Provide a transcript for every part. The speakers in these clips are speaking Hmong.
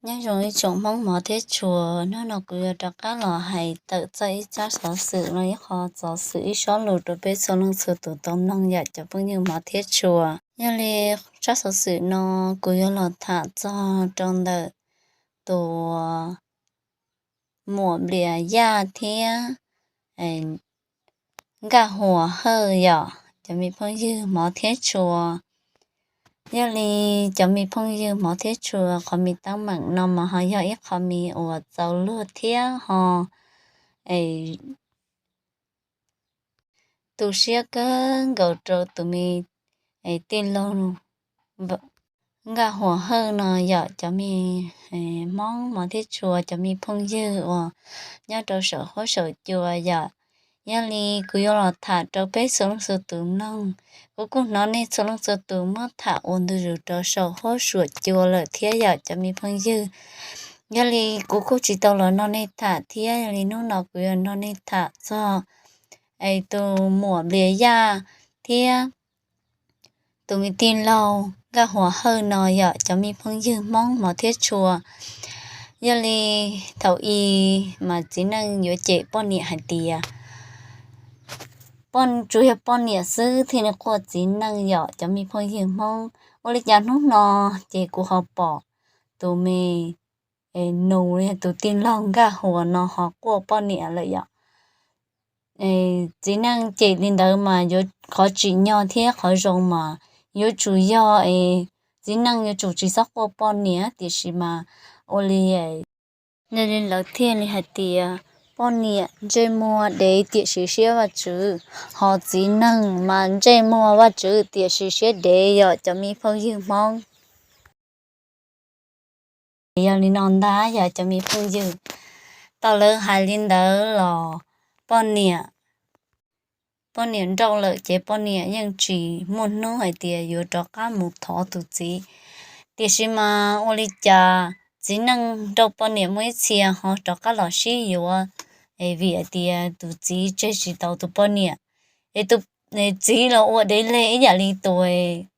Nyob zoo ib tsoom Hmoob hmov thiab tshua, hnub no kuv yuav rov qab los hais tawm txog ib tsab xov xwm no ib qho xov xwm ib sob lus rau peb txhua leej txhua tus tau mloog yom cov phooj ywg hmov thiab tshua. Yog li tsab xov xwm no kuv yuav los tham txog rau ntawm tus muam Nplias Yaj thiab Nkaj Huas Hawj yom cov me phooj ywg hmov thiab tshua. Yog li cov me phooj ywg hmov thiab tshua, qhov me teeb meem no mas ho yog ib qho me uas txaus luag thiab ho tu siab kawg nkaus rau tus me tij laug Nkaj Huas Hawj no yom cov me Hmoob hmov thiab tshua, cov me phooj ywg uas nyob rau saum huab saum cua yom. Yog li kuv yuav los tham rau peb txhua leej txhua tus mloog. Kuv kuj hnov nej txhua leej txhua tus muab tham ua ntu zus rau saum huab saum cua lawm thiab yom cov me phooj ywg. Yog li kuv kuj tsis tau los nrog nej tham thiab, yog li hnub no kuv yuav nrog nej tham txog es tus muam Nplias Yaj thiab tus me tij laug Nkaj Huas Hawj no yom cov me phooj ywg Hmoob hmov thiab tshua. Yog li thaum i mas txiv neej yuav cem poj niam hais tias tsuas yog poj niam xwb thiaj li quaj txiv neej yom cov me phooj ywg Hmoob. Ua li cas hnub no ces kuv ho pom tus me nus, tus tij laug Nkaj Huas no ho quaj poj niam lawm yom. Txiv neej cem li ntawd mas yuav qhov tsim nyog thiab qhov zoo mas yuav tsum yog es txiv neej yuav tsum tsis txhob quaj poj niam, tiam sis mas ua li, yog li lawv thiaj li hais tias poj niam ntsej muag dev tiam sis siab Vajtswv, ho txiv neej mas ntsej muag Vajtswv tiam sis siab dev yom cov me phooj ywg Hmoob. Yog li no ntag yom cov me phooj ywg, tau lawv hais li ntawd los poj niam, poj niam nrauj lawm ces poj niam yeej tsis muaj hnub hais tias yuav rov qab mus thov tus txiv. Tiam sis mas ua li cas txiv neej nrauj poj niam muaj ib txhia ho rov qab los sib yuav, vim hais tias tus txiv tseg tsis tau tus poj niam. Es tus txiv los ua dev leg ib yam li tus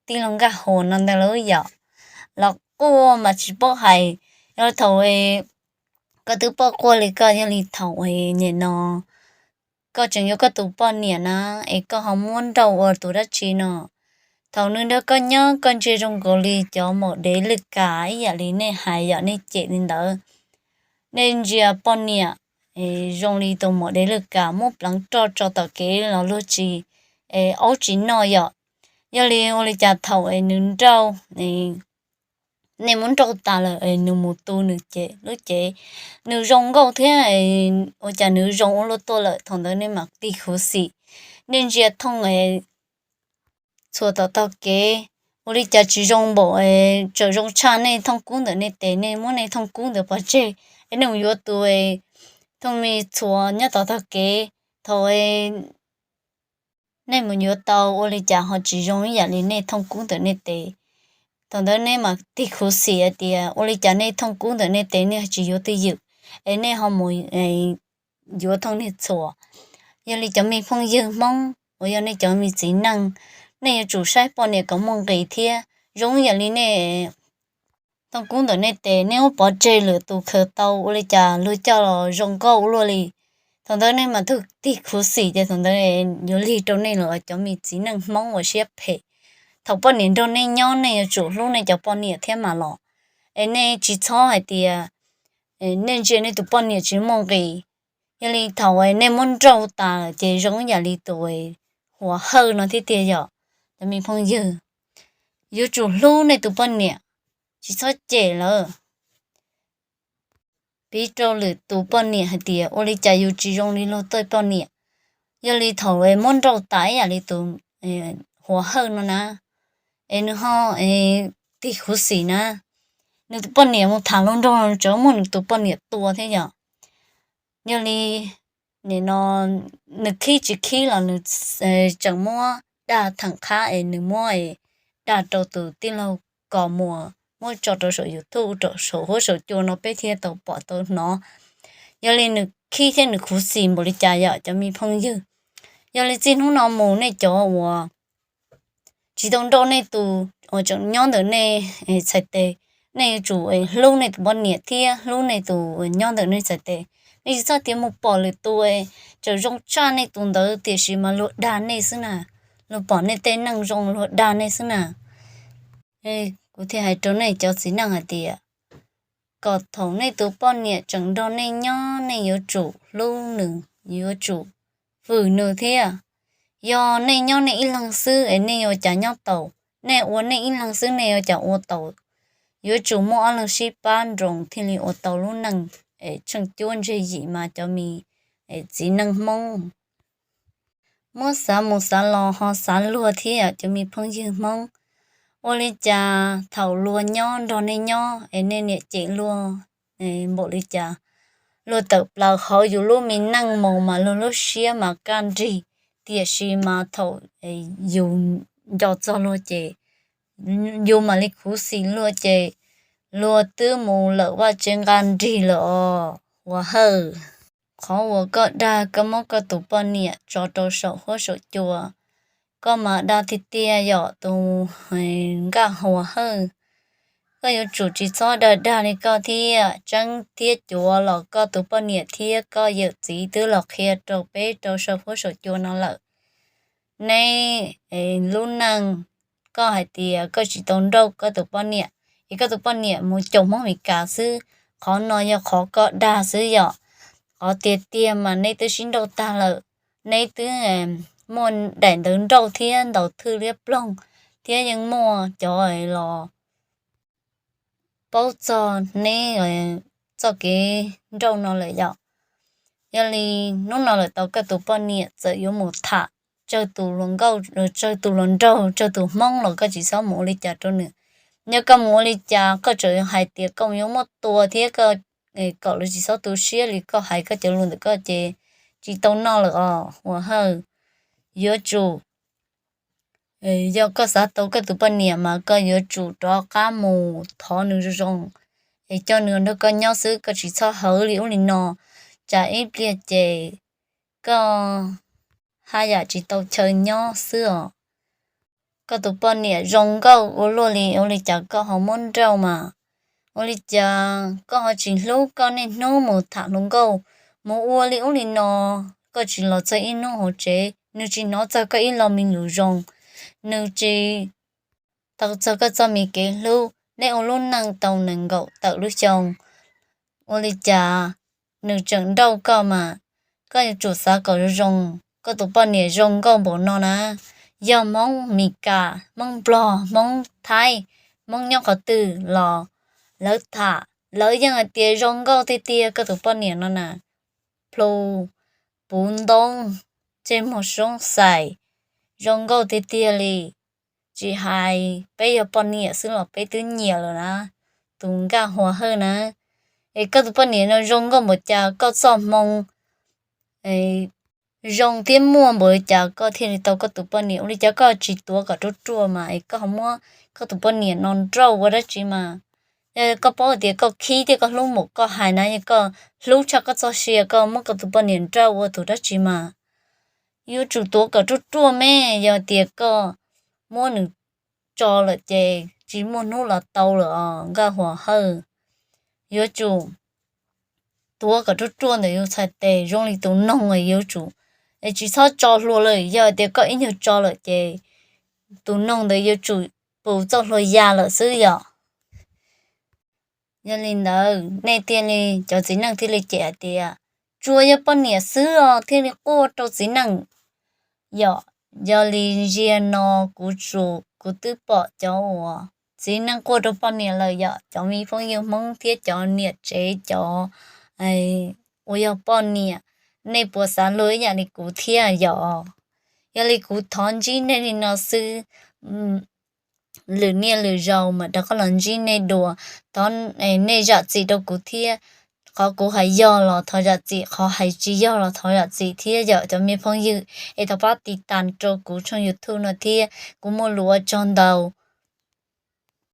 tij laug Nkaj Huas no ntag lauj yom. Los quaj mas tsis paub hais, yog thaum koj twb paub quaj li koj, yog li thaum nim no koj tseem yuav koj tus poj niam na, es koj ho muab nrauj ua tus dab tsi no? Thaum nws nrog koj nyob koj ntsia zoo nkaus li cov maum dev lwj kas ib yam li nej hais yom, nej cem li ntawd. Nej ntsia poj niam zoo li tus maum dev lwj kas muab pleev roj tso tom kev los luag tsis, aub tsis noj yom. Yog li ua li cas thaum es nws nrauj, nej muab nrauj tas lawm es nws mus tu nws lub cev, nws zoo nkauj thiab, ua cas nws zoo ua luaj tuaj lawm, thaum ntawd nej mam tig khuv xim. Nej ntsia thooj txhuam tom taug kev, ua li cas tsis zoo npaum, tseem zoo tshaj nej thooj kub ntawm nej tes, nej muab nej thooj kub ntawd pov tseg, es nej mus yuav tus thooj me txhuam nyob tom taug kev. Thaum nej mus yuav tau ua li cas ho tsis zoo ib yam li nej thooj kub ntawm nej tes. Thaum ntawd nej mam tig khuv xim hais tias ua li cas nej thooj kub ntawm nej tes nej tsis yuav twj ywm, es nej ho mus yuav thooj niag txhuam. Yog li cov me phooj ywg Hmoob uas yog nej cov me txiv neej, nej yuav tsum saib poj niam kom muaj nqis thiab. Zoo ib yam li nej thooj kub ntawm nej tes, nej muab pov tseg lwm tus khaws tau, ua li cas luag coj los zoo nkauj ua luaj li. Thaum ntawd nej mam tig khuv xim ces thaum ntawd yuav lig rau nej los cov me txiv neej Hmoob uas siab phem. Thaum poj niam nrog nej nyob nej yuav tsum hlub nej cov poj niam thiab mas los, es nej tsis txhob hais tias nej ntsia nej tus poj niam tsis muaj nqis. Yog li thaum nej muab nrauj tas lawm ces zoo ib yam li tus Huas Hawj no thiab tiag yom. Cov me phooj ywg, yuav tsum hlub nej tus poj niam, tsis txhob cem lawm. Piv rau lwm tus poj niam hais tias ua li cas yus tsis zoo li luag tej poj niam. Yog li thaum muab nrauj tas ib yam li tus Huas Hawj no na, es nws ho tig khuv xim na, nws tus poj niam mus tham luag nraug tseem muab nws tus poj niam tua thiab yom. Yog li nim no nws khib tsis khib los nws tseem muab dag theem qhab es nws muab dag rau tus tij laug Kos Muas muab tso rau saum YouTube, rau saum huab saum cua no peb thiaj tau pom tau hnov. Yog li nws khib thiab nws khuv xim npaum li cas yom cov me phooj ywg. Yog li txij hnub no mus nej cov uas tsis tau nrauj nej tus uas tseem nyob ntawm nej txhais tes, nej yuav tsum hlub nej tus poj niam thiab hlub nej tus nyob ntawm nej txhais tes. Nej tsis txhob tias mus pom lwm tus tseem zoo tshaj nej tus ntawd tiam sis mas luag dag nej xwb na, luag pom nej tej neej zoo luag dag nej xwb na. Kuv thiaj hais rau nej cov txiv neej hais tias kom thaum nej tus poj niam tseem nrog nej nyob nej yuav tsum hlub nws, yuav tsum hwm nws thiab. Yog nej nyob nej ib leeg xwb es nej yuav cas nyob taus, nej ua nej ib leeg xwb nej yuav cas ua taus. Yuav tsum muaj ob leeg sib pab nroos thiaj li ua tau lub neej es tsheej cuab ntseg yim mas cov me txiv neej Hmoob. Muab xav mus xav los ho xav luag thiab cov me phooj ywg Hmoob. Ua li cas thaum luag nyob nrog nej nyob es nej niam cem luag npaum li cas, luag tawm plaws hauv yus lub me neej mus mas luag lub siab mas kaj nrig, tiam sis mas thaum yus nco txog luag ces yus mam li khuv xim luag ces luag twb mus lawm vaj tsev nqa nrig lawm os Huas Hawj. Qhov uas koj dag koj muab koj tus poj niam tso rau saum huab saum cua, koj mas dag tiag tiag yom tus Nkaj Huas Hawj. Koj yuav tsum tsis txhob dag dag li koj thiab, tseeb thiab cuav los koj tus poj niam thiab koj yawm txiv twb los qhia rau peb rau saum huab saum cua no lawm. Neb lub neej, koj hais tias koj tsis tau nrauj koj tus poj niam, es koj tus poj niam mus caum Hmoob Mes Kas xwb, qhov no yog qhov koj dag xwb yom. Qhov tiag tiag mas neb twb sib nrauj tag lawm, neb twb muaj daim ntawv nrauj thiab ntaus thwj liab ploog, thiab yeej muaj cov los paub txog neb txoj kev nrauj no lawm yom. Yog li hnub no lawm tau koj tus poj niam txawm yuav mus tham tsawg tus hluas nkauj, tsawg tus hluas nraug, tsawg tus Hmoob los koj tsis txhob mus ua li cas rau nws. Yog koj mus ua li cas koj tseem hais tias koj yuav muab tua thiab koj kom lawv tsis txhob tu siab li koj hais koj cov lus ntawm koj ces tsis tau noj lawm os Huas Hawj. Yuav tsum, yog koj xav tau koj tus poj niam mas koj yuav tsum rov qab mus thov nws zoo zoo, es coj nws nrog koj nyob xwb, koj tsis txhob hawv li ub li no. Tsam ib pliag ces koj haj yam tsis tau chaw nyob xwb os. Koj tus poj niam zoo nkauj ua luaj li, ua li cas koj ho muab nrauj mas? Ua li cas koj ho tsis hlub koj niaj hnub mus tham hluas nkauj, mus ua li ub li no? Koj tsis los txog ib hnub hauv tsev, nws tsis hnov txog koj ib lo me lus zoo, nws tsis tau txog koj txoj me kev hlub. Neb ua lub neej tau nees nkaum tawm lub xyoo, ua li cas nws tseem nrauj koj mas? Koj yuav tsum xav kom zoo zoo. Koj tus poj niam zoo nkauj npaum no na, yog Hmoob Mes Kas, Hmoob Nplog, Hmoob Thaib, Hmoob nyob qhov twg los lawv tham, lawv yeej hais tias zoo nkauj tiag tiag koj tus poj niam no na. Plhu, puv ntoob, ntsej muag soob xais, zoo nkauj tiag tiag li. Tsis hais peb yog poj niam xwb los peb twb nyiam lawm na, tus Nkaj Huas Hawj na. Es koj tus poj niam no zoo nkauj npaum cas koj txoj hmoo zoo thiab muaj npaum li cas koj thiaj li tau koj tus poj niam? Ua li cas koj tsis tuav kom ruaj ruaj mas es koj ho muab koj tus poj niam no nrauj ua dab tsi mas? Yog koj paub tias koj khib thiab koj hlub npaum koj hais na, yog koj hlub tshaj koj txoj sia koj muab koj tus poj niam nrauj ua tus dab tsi mas? Yuav tsum tuav kom ruaj ruaj me, yog tias koj muab nws tso lawm ces tsis muaj hnub los tau lawm os Nkaj Huas Hawj. Yuav tsum tuav kom ruaj ruaj ntawm yus txhais tes zoo li tus noog yuav tsum, es tsis txhob tso hlua lawm, yog tias koj ib nyuag tso lawm ces tus noog ntawd yuav tsum pus txoj hlua ya lawm xwb yom. Yog li ntawd nej thiaj li, cov txiv neej thiaj li cem hais tias tsuas yog poj niam xwb os thiaj li quaj rau txiv neej. Yog, yog li ziag no kuv tsum kuv twb pom cov uas txiv neej quaj rau poj niam lawm yom, cov me phooj ywg Hmoob thiab cov niam tsev cov uas yog poj niam, nej puas xav luag ib yam li kuv thiab yom? Yog li kuv thov ntsib nej li no xwb, lwm niaj lwm zaus mam rov qab los ntsib nej dua. Thov nej zam txim rau kuv thiab, qhov kuv hais yog los thov zam txim, qhov hais tsis yog los thov zam txim thiab yom cov me phooj ywg. Es thov pab tiv tas rau kuv tshooj YouTube no thiab, kuv muaj lus ua tsaug ntau.